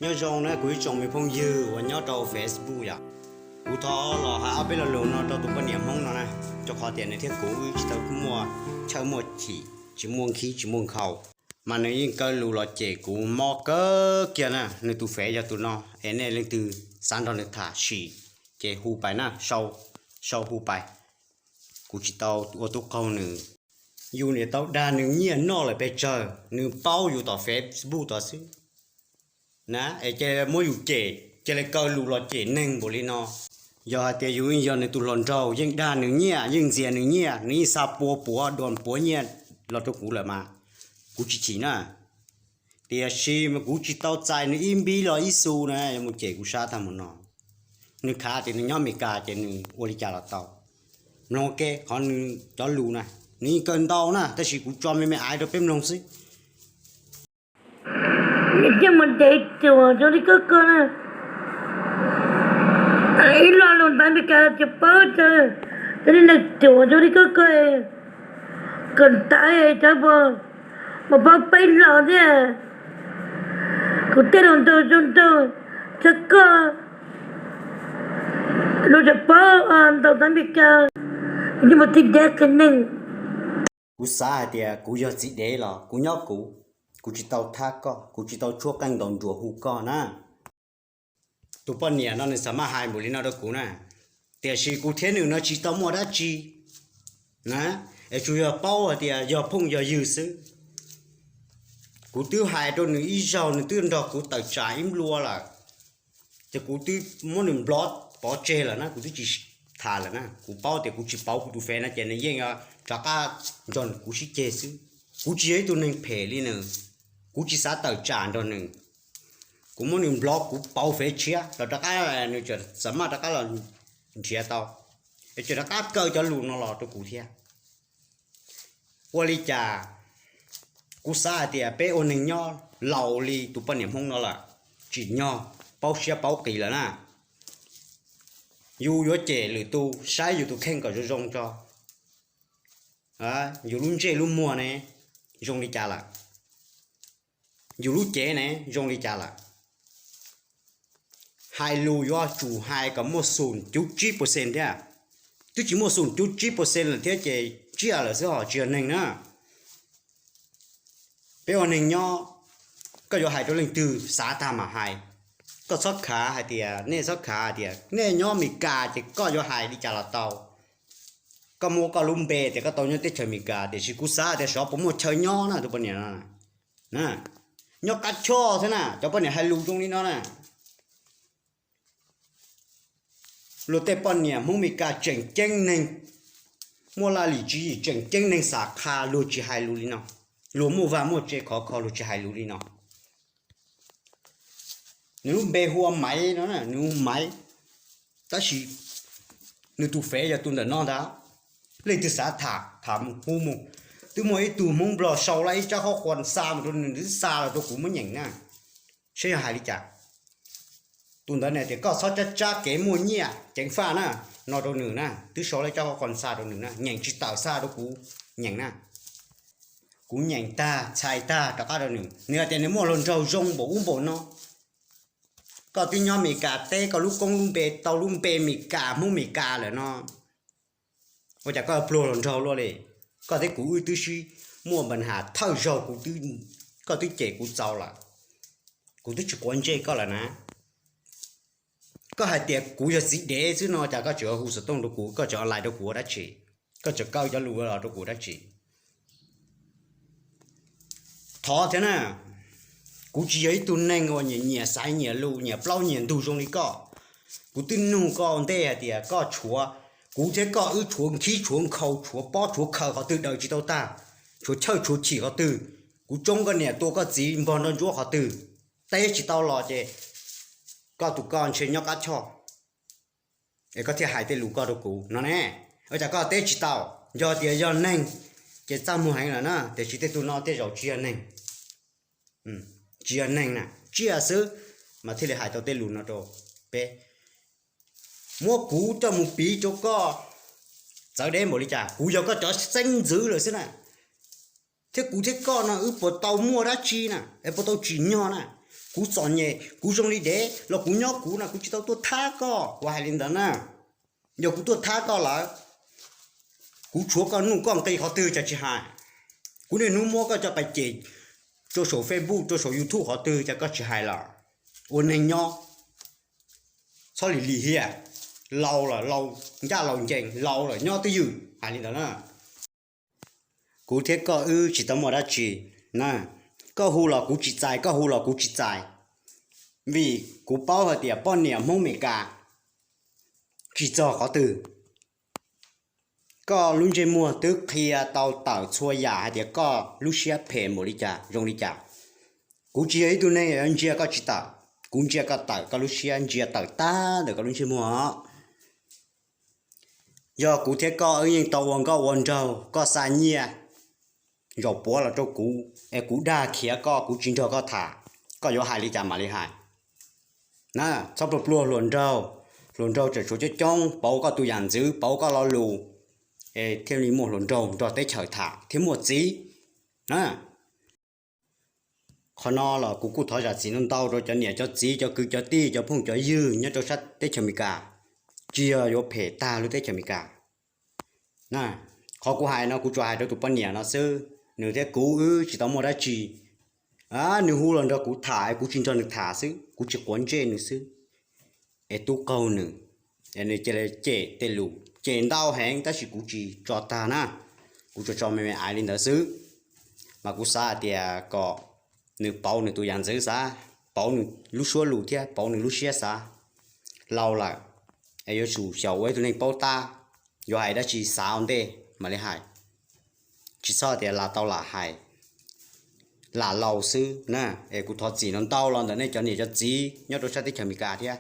Nyob zoo na kuv ib tsoom me phooj ywg uas nyob rau Facebook yom. Kuv thov los hais ob peb lo lus no rau tus poj niam Hmoob no na, rau qhov tias nws thiab kuv wb tsis tau muaj chaw muaj chim, tsis muaj nkhib tsis muaj nkhaus, mas nws yeej kaw lus los cem kuv mob kawg kiag na. Nws tus Fev yog tus no, es nej leej twg xav nrog nws tham sim ces hu pais na, sau hu pais. Kuv tsis tau ua tub qaug nws. Yus niam tau dag nws nyiaj noj lawm pes tsawg, nws paub yus tom Facebook tod xwb na, es cia li muab yus cem, cia li kaw lus los cem neeg npaum li no. Yog hais tias yus yeej yog nws tus hluas nraug, yeej dag nws nyiaj, yeej ntxias nws nyiaj, nws yeej xa pua puav dua puav nyiaj los rau kuv lawm mas kuv tsis chim na. Tiam sis mas kuv tsis tau txais nws ib npib los ib xu na, yuav mus cem kuv sab tag mus no. Nws khav tias nws nyob Amelikas ces nws ua li cas los tau. Mloog ua ke qhov nws cov lus na, nws yeej kaw ntau na, tab sis kuv tso me me aiv rau peb mloog xwb. Nws coj mus ntev ruam zoo li koj ko na. Ib lo lus ntawd Meskas tsis paub tawv, cov neeg ruam zoo li koj ko, kom ntawv cov mas paub peb los thiab. Kuv tej lus ntaus zoo nraug, txog koj lus tsis paub ntaus ntawv Meskas, kuv yeej mus tib dev qias neeg. Kuv xav hais tias kuv yog txiv dev los kuv nyob kuv, kuv tsis tau thab koj, kuv tsis tau tshuab qeej ntaus nruas hu koj na. Tus poj niam no nws xav maj hais npaum li no rau kuv na, tiam sis kuv thiab nws no tsis tau muaj dab tsi na, es tsuas yog paub hais tias yog phooj yog ywg xwb. Kuv twb hais rau nws ib zaug, nws twb nrog kuv tawm tsam ib nplua lawm, ces kuv twb muab nws block pov tseg lawm na, kuv twb tsis tham lawm na. Kuv paub tias kuv tsis pauv kuv tus Fev no ces nws yeej rov qab nrog kuv sib ceg xwb. Kuv tsis yog ib tug neeg phem li nws, kuv tsis xav tawm tsam nrog nws. Kuv muab nws block, kuv pauv Fev tshiab los rov qab nws tseem xav maj rov qab los nrhiav tau, es tseem rov qab kaw cov lus no los rau kuv thiab. Ua li cas kuv xav hais tias peb ua neeg nyob laus li tus poj niam Hmoob no lawm, tsim nyog paub siab paub qis lawm na. Yus yuav cem lwm tus, saib yus tus kheej kom zoo zoo tso. Yus lub ntsej lub muag ne zoo li cas lawm? Yus lub cev ne zoo li cas lawm? Hais lus yuav tsum hais kom muaj xum cuv tsib percent thiab. Twb tsis muaj xum cuv tsib percent lawm thiab ces tsiaj lawm xwb ho tsis yog neeg na. Peb ua neeg nyob, koj yuav hais rau leej twg xav tag mam hais. Koj txhob khav hais tias, nej txhob khav hais tias nej nyob Amelikas ces koj yuav hais li cas los tau. Koj muab koj lub npe tias koj tau nyob teb chaws Amelikas, tiam sis kuv xav tias xyov puas muaj chaw nyob na tus poj niam no. Nyob qab choj thiab na, cov poj niam hais lus zoo li no na. Luag tej poj niam Hmoob Meskas tseem ceeb neeg, muaj laj lim tswv yim, tseem ceeb neeg xam qha, luag tsis hais lus li no. Luag muaj vaj muaj tse khov kho, luag tsis hais lus li no. Nws lub npe hu ua Maiv no, nws hu Maiv, tab sis nws tus Fev yog tus ntawm no ntag. Leej twg xav tham, tham mus hu mus. Twb muaj ib tug Hmoob Nplog sau lawm ib tsab qhov khuas xa mus rau nws, nws twb xa los rau kuv muab nyeem na, saib yog hais li cas. Tus ntawd nws tias koj txhob tsab tsab kev muaj nyiaj ceev faj na, no rau nws na, twb sau lawm ib tsab qhov khuas xa rau nws na, nyeem tsis tawm, xa rau kuv nyeem na. Kuv nyeem tag txhais tag rov qab rau nws, nws hais tias nws muaj hluas nraug zoo npaum ub npaum no. Koj twb nyob Amelikas teb, koj lub koob lub npe tau lub npe Amelikas, Hmoob Amelikas lawm no, ua cas koj pluag hluas nraug luaj li? Koj thiab kuv wb twb sib muaj npa nham thawj zaug, koj twb cem kuv txaus lawm, kuv twb tsis quav ntsej koj lawm na. Koj hais tias kuv yog txiv dev xwb no, cas koj tseem hu xov tooj rau kuv, koj tseem online rau kuv ua dab tsi? Koj tseem kaw cov lus los rau kuv ua dab tsi? Thov thiab na, kuv tsis yog ib tug neeg uas nyiam nyiam xaiv nyiam lus, nyiam plaub nyiam ntug zoo li koj. Kuv twb nug koj ua ntej hais tias koj tshuav, kuv thiab koj wb tshuav nkhib tshuav nkhaus, tshuav pob tshuav khaws qhov twg daws tsis tau tag, tshuav chawj tshuav chim qhov twg, kuv tsoob koj niam tua koj txiv npog nrog ntsuab qhov twg, teb tsis tau los ces koj tus koj ntshe nyob qab choj, es koj thiaj hais tej lus koj rau kuv no ne. Ua cas koj teb tsis tau? Yog tias yog neeg ces txaj muag heev lawm na, tiam sis tej tug no tej zaum tsis yog neeg, tsis yog neeg na, tsiaj xwb mas thiaj li hais tau tej lus no rau peb. Muab kuv coj mus piv rau koj, txawv deb npaum li cas, kuv yog koj cov xeeb ntxwv lawm xwb na. Thiab kuv thiab koj no wb puas tau muaj dab tsi na, es puas tau tsim nyog na? Kuv txom nyem, kuv zoo li dev los kuv nyob kuv no, kuv tsis tau tuaj thab koj, kuv hais li ntawd na. Yog kuv tuaj thab koj lawm, kuv tshuav koj nuj koj nqi qhov twg cas tsis hais? Kuv niaj hnub muab koj cov pais cem rau saum Facebook rau saum YouTube qhov twg cas koj tsis hais los? Ua neeg nyob txhob lim lim hiam, laus lawm, laus ncaj laus ncees, laus lawm nyob twj ywm, hais li ntawd na. Kuv thiab koj wb tsis tau muaj dab tsi na. Koj hu los kuv tsis txais, koj hu los kuv tsis txais, vim kuv paub hais tias poj niam Hmoob Meskas tsis txog qhov twg. Koj lub ntsej muag twb qhia tau tawm txhua yam hais tias koj lub siab phem npaum li cas zoo li cas. Kuv tsis yog ib tug neeg yuav ntsia koj tsis tawm, kuv ntsia koj tawm koj lub siab, ntsia tawm tag ntawm koj lub ntsej muag. Yog kuv thiab koj wb yeej tau ua nkauj ua nraug, koj xa nyiaj zaum puav los rau kuv es kuv dag khiav koj, kuv tsis nrog koj tham, koj yuav hais li cas mam li hais. Na, txhob pluag pluag hluas nraug, hluas nraug tseem tshuav coob coob pauv koj tus yam ntxwv, pauv koj lo lus, es thiaj li muaj hluas nraug nrog teb chaws tham thiab muaj txiv. Qhov no los kuv kuj thov zam txim ntau ntau rau cov niam cov txiv, cov kwv cov tij, cov phooj cov ywg nyob rau sab teb chaws Amelikas, tsis yog yuav phem tag lub teb chaws Amelikas. Qhov kuv hais no kuv tsuas hais rau tus poj niam no xwb, nws thiab kuv wb tsis tau muaj dab tsi. Nws hu los nrog kuv tham es kuv tsis nrog nws tham xwb, kuv tsis quav ntsej nws xwb, es tub qaug nws, es nws cia li cem tej lus cem ntau heev tab sis kuv tsis tso tag na, kuv tsuas tso me me aiv li ntawd xwb. Mas kuv xav hais tias kom nws pauv nws tus yam ntxwv xav, pauv nws lub suab lus thiab pauv nws lub siab xav. Laus lawm, es yuav tsum xyaum ua ib tug neeg paub tab, yuav hais dab tsi xav ua ntej mam li hais, tsis txhob tias lam tau lam hais, lam laus xwb na. Es kuv thov txim ntau ntau los ntawm nej cov niam cov txiv nyob rau sab teb chaws Amelikas thiab.